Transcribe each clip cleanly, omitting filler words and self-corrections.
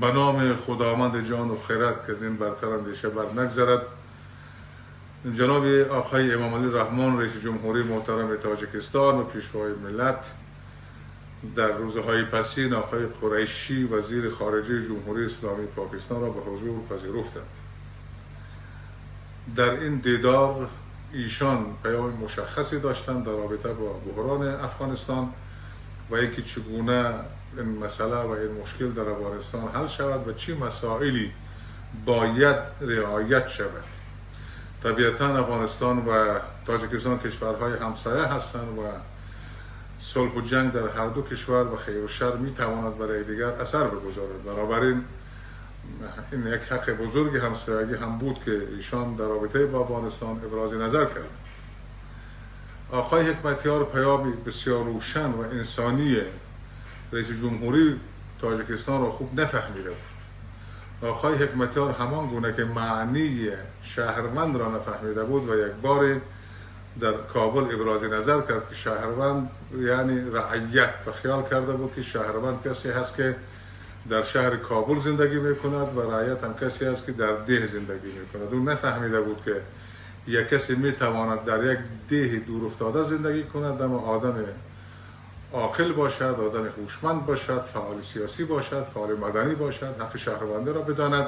به نام خداوند جان و خرد که از این برتر اندیشه بر نگذرد. جناب آقای امامعلی رحمان، رئیس جمهوری محترم تاجیکستان و پیشوای ملت، در روزهای پسین آقای قریشی، وزیر خارجه جمهوری اسلامی پاکستان را به حضور پذیرفتند. در این دیدار ایشان پیام مشخصی داشتند در رابطه با بحران افغانستان و اینکه چگونه این مسئله و این مشکل در افغانستان حل شود و چه مسائلی باید رعایت شود. طبیعتا افغانستان و تاجیکستان کشورهای همسایه هستند و صلح و جنگ در هر دو کشور و خیر و شر می تواند برای دیگر اثر بگذارد. بنابراین این یک حق بزرگ همسایگی هم بود که ایشان در رابطه با افغانستان ابراز نظر کردند. آقای حکمتیار پیامی بسیار روشن و انسانی رئیس جمهوری تاجیکستان را خوب نفهمیده بود. آقای حکمتیار همان گونه که معنی شهروند را نفهمیده بود و یک بار در کابل ابراز نظر کرد که شهروند یعنی رعیت و خیال کرده بود که شهروند کسی هست که در شهر کابل زندگی میکند و رعیت هم کسی است که در ده زندگی میکند. او نفهمیده بود که یک کسی میتواند در یک ده دور افتاده زندگی کند اما آدم عاقل باشد، آدم هوشمند باشد، فعال سیاسی باشد، فعال مدنی باشد، حق شهروندی را بداند،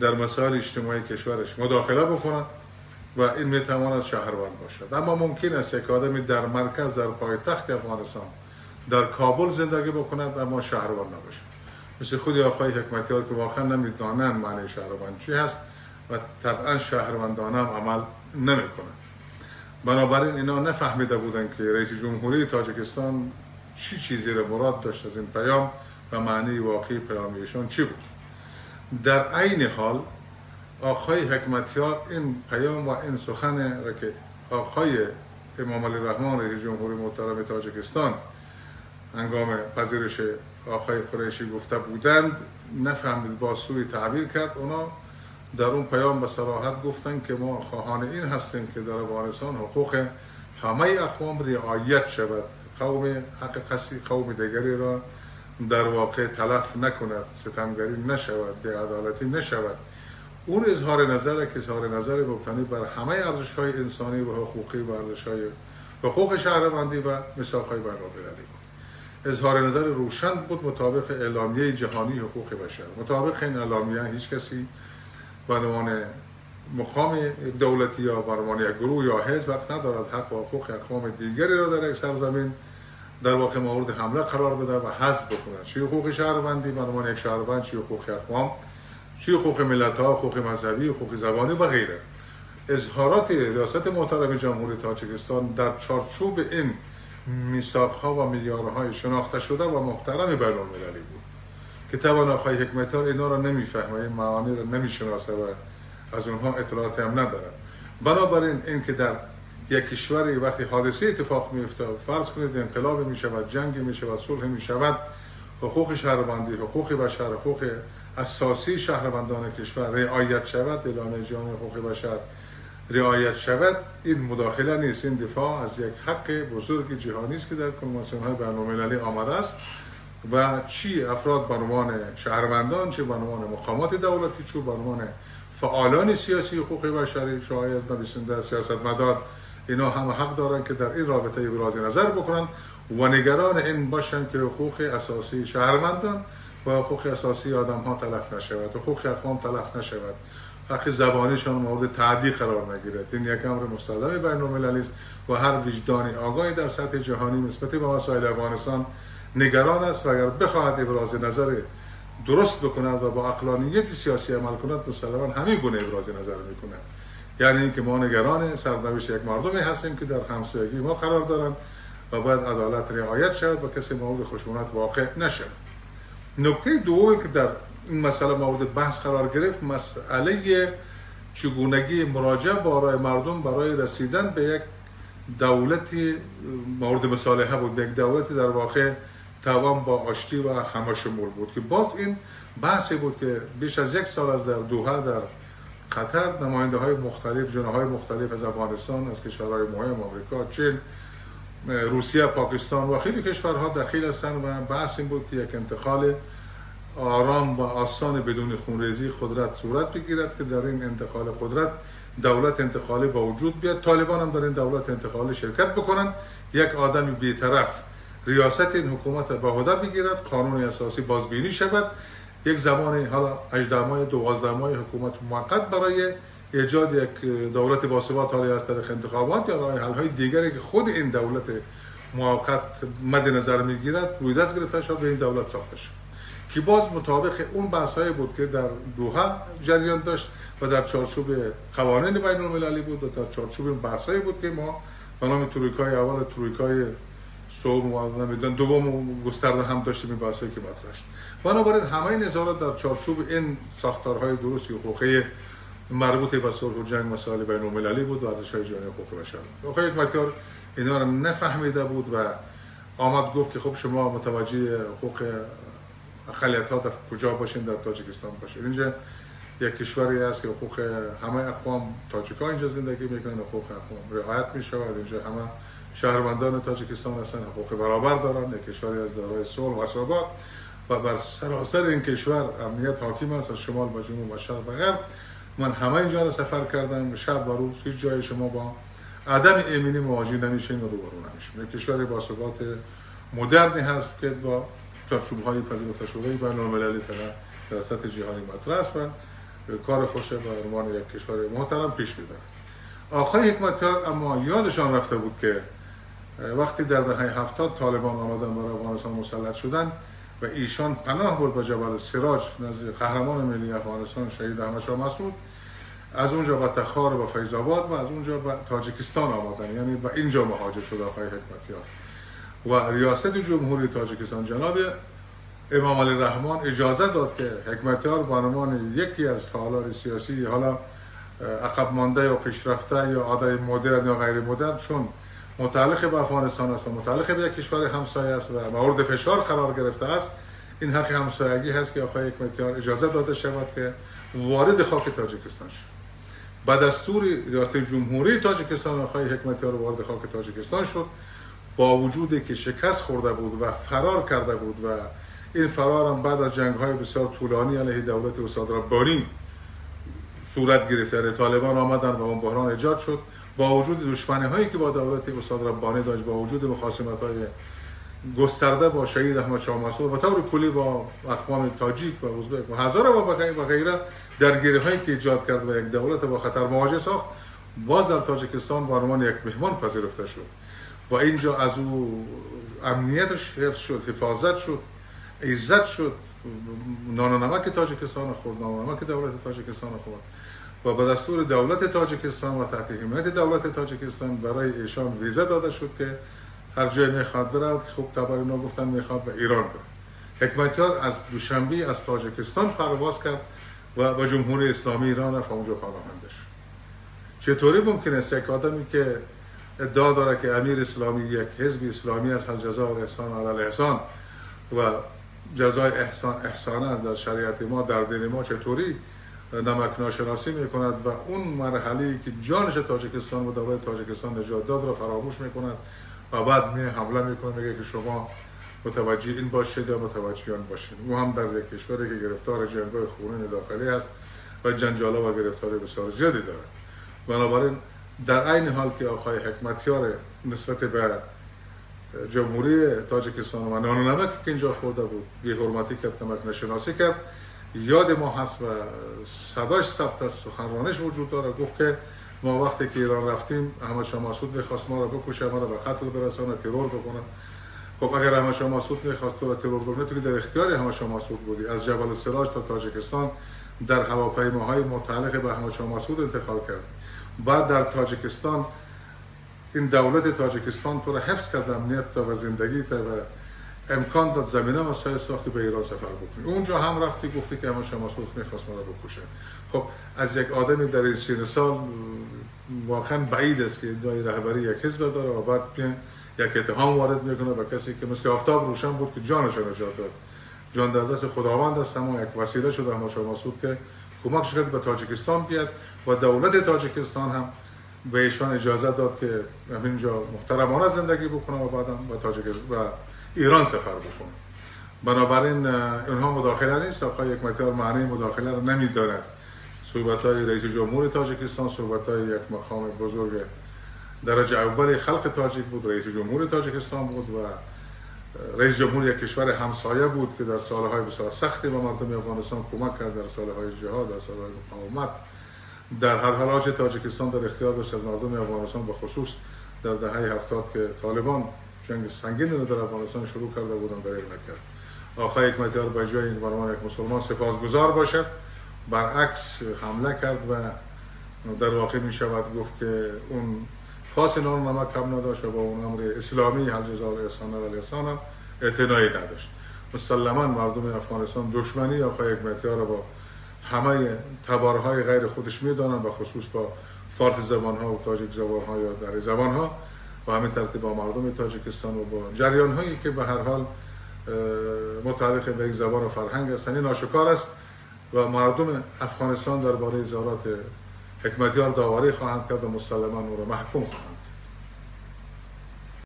در مسائل اجتماعی کشورش مداخله بکند و این میتواند شهروند باشد. اما ممکن است یک آدمی در مرکز، در پایتخت افغانستان، در کابل زندگی بکند اما شهروند نباشد. مثل خود آقای حکمتیار که واقعا نمیدانند معنی شهروند چی هست و طبعا شهروندانه هم عمل نمیکنند. بنابراین اینا نفهمیده بودند که رئیس جمهوری تاجیکستان چی چیزی را مراد داشت از این پیام و معنی واقعی پیام ایشان چی بود. در عین حال آقای حکمتیار این پیام و این سخن را که آقای امامعلی رحمان، رئیس جمهوری محترم تاجیکستان، هنگام پذیرش آقای قریشی گفته بودند نفهمید، با سوی تعبیر کرد. اونا در اون پیام به صراحت گفتند که ما خواهان این هستیم که در افغانستان حقوق همه اقوام رعایت شود، قوم حق کسی قوم دیگری را در واقع تلف نکند، ستمگری نشود، بی‌عدالتی نشود. اون اظهار نظر که اظهار نظر مبتنی بر همه ارزش‌های انسانی و حقوقی و ارزش‌های حقوق شهروندی و میثاق‌های بین‌المللی بود. اظهار نظر روشن بود مطابق اعلامیه جهانی حقوق بشر. مطابق این اعلامیه هیچ کسی به عنوان مقام دولتی یا به عنوان یک گروه یا حزب حق ندارد حق و حقوق اقوام دیگری را در یک سرزمین در واقع مورد حمله قرار بده و حذف بکند. چه حقوق شهروندی به عنوان یک شهروند، چه حقوق اقوام، چه حقوق ملت‌ها، حقوق مذهبی، حقوق زبانی و غیره. اظهارات ریاست محترم جمهوری تاجیکستان در چارچوب این میثاق‌ها و معیارهای شناخته شده و محترم بین‌المللی بود که طبعا آقای حکمتیار اینا را نمیفهمه، این معانی را نمیشناسه و از اونها اطلاعات هم ندارد. بنابراین این که در یک کشوری وقتی حادثه اتفاق میفته، فرض کنید انقلاب میشود، جنگ میشود، صلح میشود، حقوق شهروندی، حقوق بشر، حقوق اساسی شهروندان کشور رعایت شود، اعلامیه جهانی حقوق بشر رعایت شود، این مداخله نیست، این دفاع از یک حق بزرگ جهانی است که در کنوانسیون های بین‌المللی آمده است و چی افراد به عنوان شهروندان، چه به عنوان مقامات دولتی، چه به عنوان فعالان سیاسی حقوق بشری، شاعر، نویسنده، سیاستمدار، اینا هم حق دارن که در این رابطه ابراز نظر بکنن و نگران این باشن که حقوق اساسی شهروندان و حقوق اساسی آدم ها تلف نشود، حقوق اقوام تلف نشود، حق زبانیشان مورد تعدی قرار نگیرد. این یک امر مسلم بین‌المللی است و هر وجدانی آگاهی در سطح جهانی نسبت به مسائل افغانستان نگران است و اگر بخواهد ابراز نظر درست بکند و با عقلانیت سیاسی عمل کند، مسلما همین گونه ابراز نظر میکند. یعنی اینکه ما نگران سرنوشت یک مردمی هستیم که در همسایگی ما قرار دارند و باید عدالت رعایت شود و کسی مورد خشونت واقع نشود. نکته دومی که در این مسئله مورد بحث قرار گرفت، مسئله چگونگی مراجعه با آرای مردم برای رسیدن به یک دولت مورد مصالحه بود، به یک دولت در واقع توام با آشتی و همه شمول بود که باز این بحثی بود که بیش از یک سال از در دوحه در قطر نماینده های مختلف، جناح‌های مختلف از افغانستان، از کشورهای مهم آمریکا، چین، روسیه، پاکستان و خیلی کشورها دخیل هستند و بحث این بود که یک انتقال آرام و آسان بدون خونریزی قدرت صورت بگیرد که در این انتقال قدرت دولت انتقالی با وجود بیاد، طالبان هم در این دولت انتقالی شرکت بکنن، یک آدم بی‌طرف ریاست این حکومت به عهده بگیرد، قانون اساسی بازبینی شود، یک زمان حالا 18 ماه 12 ماه حکومت موقت برای ایجاد یک دولت باثبات، حالا از طریق انتخابات یا راه حل های دیگری که خود این دولت موقت مد نظر میگیرد روی دست گرفته شد به این دولت ساخته شد که باز مطابق اون بحث‌های بود که در دوحه جریان داشت و در چارچوب قوانین بین المللی بود و در چارچوب بحث‌هایی بود که ما به نام ترویکای اول، ترویکای سوم و نمیدونم دوم گسترده هم داشتیم این بحث‌هایی که مطرح شد. بنابراین همه نظارت در چارچوب این ساختارهای درست حقوقی مربوط به صلح و جنگ، مسائل بین المللی بود و ارزش‌های جهانی حقوق بشر. آقای حکمتیار اینا رو نفهمیده بود و آمد گفت که خب شما متوجه حقوق اقلیت‌ها در کجا باشین، در تاجیکستان باشین. اینجا یک کشوری است که حقوق همه اقوام تاجیک‌ها اینجا زندگی میکنن، حقوق اقوام رعایت میشود، اینجا همه شهروندان تاجیکستان هستن، حقوق برابر دارن، یک کشوری از دارای صلح و ثبات و بر سراسر این کشور امنیت حاکم است، از شمال به جنوب و شرق به غرب. من همه اینجا را سفر کردم، شب و روز هیچ جای شما با عدم ایمنی مواجه نمیشین و روبرو نمیشین. یک کشور با ثبات مدرنی هست که با چارچوب‌های پذیرفته شده بین‌المللی فعلا در سطح جهانی مطرح است و کار خوش به عنوان یک کشور محترم پیش میبرد. آقای حکمتیار اما یادشان رفته بود که وقتی در دهه 70 طالبان آمدن بر افغانستان مسلط شدن و ایشان پناه برد به جبل سراج نزد قهرمان ملی افغانستان شهید احمد شاه مسعود، از اونجا به تخار و فیض آباد و از اونجا به تاجیکستان آمدن، یعنی به اینجا مهاجر شد آقای حکمتیار و ریاست جمهوری تاجیکستان جناب امام علی رحمان اجازه داد که حکمتیار به عنوان یکی از فعالان سیاسی، حالا عقب مانده یا پیشرفته یا آدم مدرن یا غیر مدرن، چون متعلق به افغانستان است و متعلق به یک کشور همسایه است و مورد فشار قرار گرفته است، این حق همسایگی هست که آقای حکمتیار اجازه داده شود که وارد خاک تاجیکستان شود. با دستور ریاست جمهوری تاجیکستان آقای حکمتیار وارد خاک تاجیکستان شد، با وجودی که شکست خورده بود و فرار کرده بود و این فرار هم بعد از جنگ‌های بسیار طولانی علیه دولت استاد ربانی صورت گرفت. یعنی طالبان آمدن و اون بحران ایجاد شد. با وجود دشمنی‌هایی که با دولت استاد ربانی داشت، با وجود مخاصمت‌های گسترده با شهید احمد شاه مسعود و طور کلی با اقوام تاجیک و ازبک و هزاره و غیره، درگیری‌هایی که ایجاد کرد و یک دولت با خطر مواجه ساخت، باز در تاجیکستان به عنوان یک مهمان پذیرفته شد و اینجا از او امنیتش حفظ شد، حفاظت شد، عزت شد، نان و نمک تاجیکستان خورد، نان و نمک دولت تاجیکستان خورد و به دستور دولت تاجیکستان و تحت حمایت دولت تاجیکستان برای ایشان ویزا داده شد که هر جای میخواد برود. خب طبعا اینا گفتن میخواد به ایران برود. حکمتیار از دوشنبه از تاجیکستان پرواز کرد و به جمهوری اسلامی ایران رفت و اونجا پناهنده شد. چطوری ممکن است یک آدمی که ادعا داره که امیر اسلامی، یک حزب اسلامی است، الجزاء الاحسان علی الاحسان و جزای احسان احسان است در شریعت ما، در دین ما، چطوری نمک ناشناسی میکند و اون مرحله‌ای که جانش تاجیکستان و دولت تاجیکستان نجات داد را فراموش میکند و بعد می حمله میکنه، میگه که شما متوجه این باشید یا متوجه آن باشید. او هم در یک کشوری که گرفتار جنگ‌های خونین داخلی است و جنجالا و گرفتاری بسیار زیادی دارد. بنابراین در عین حال که آقای حکمتیار نسبت به جمهوری تاجیکستان و نان و نمک که اینجا خورده بود بی حرمتی کرد، نمک نشناسی کرد، یاد ما هست و صداش ثبت است، سخنرانش وجود داره، گفت که ما وقتی که ایران رفتیم احمد شاه مسعود میخواست ما را بکشه، ما را به قتل برسانه، ترور بکنه. خب اگر احمد شاه مسعود میخواست تو را ترور بکنه، تو که در اختیار احمد شاه مسعود بودی، از جبل سراج تا تاجیکستان در هواپیماهای متعلق به احمد شاه مسعود انتقال کرد. بعد در تاجیکستان این دولت تاجیکستان تو را حفظ کرد، امنیت تا و زندگی تا و امکان داد، زمینه مسائل ساخت که به ایران سفر بکنی. اونجا هم رفتی گفتی که احمد شاه مسعود میخواست ما را بکشه. خب از یک آدمی در این 30 سال واقعا بعید است که ادعای رهبری یک حزب داره و بعد یک اتهام وارد میکنه به کسی که مثل آفتاب روشن بود که جانش را نجات داد. جان در دست خداوند است، اما یک وسیله شد احمد شاه مسعود که کمک کرد به تاجیکستان بیاد و دولت تاجیکستان هم به ایشان اجازه داد که همینجا محترمانه زندگی بکنه و بعدم به تاجیکستان و ایران سفر بکنه. بنابراین اینها مداخله نیست. آقای حکمتیار معنی مداخله رو نمیداند. صحبت های رئیس جمهور تاجیکستان صحبت های یک مقام بزرگ درجه اول خلق تاجیک بود، رئیس جمهور تاجیکستان بود و رئیس جمهور یک کشور همسایه بود که در سالهای بسیار سختی به مردم افغانستان کمک کرد، در سالهای جهاد، در سالهای مقاومت. در هر حال تاجیکستان در اختیار داشت از مردم افغانستان، به خصوص در دهه 70 که طالبان جنگ سنگین رو در افغانستان شروع کرده بودند، دریغ نکرد. آقای حکمتیار به جای این به عنوان یک مسلمان سپاسگزار باشد، برعکس حمله کرد و در واقع می شود گفت که اون پاس نان نمک هم نداشت و با اون امر اسلامی هل جزاء الاحسان الا الاحسان هم اعتنایی نداشت. مسلما مردم افغانستان دشمنی آقای حکمتیار را با همه تبارهای غیر خودش میدانند، به خصوص با فارسی زبان ها و تاجیک زبان ها یا دری زبان ها و همین ترتیب با مردم تاجیکستان و با جریان هایی که به هر حال متعلق به یک زبان و فرهنگ هستند. این آشکار است و مردم افغانستان درباره اظهارات حکمتیار داوری خواهند کرد و مسلما او را محکوم خواهند کرد.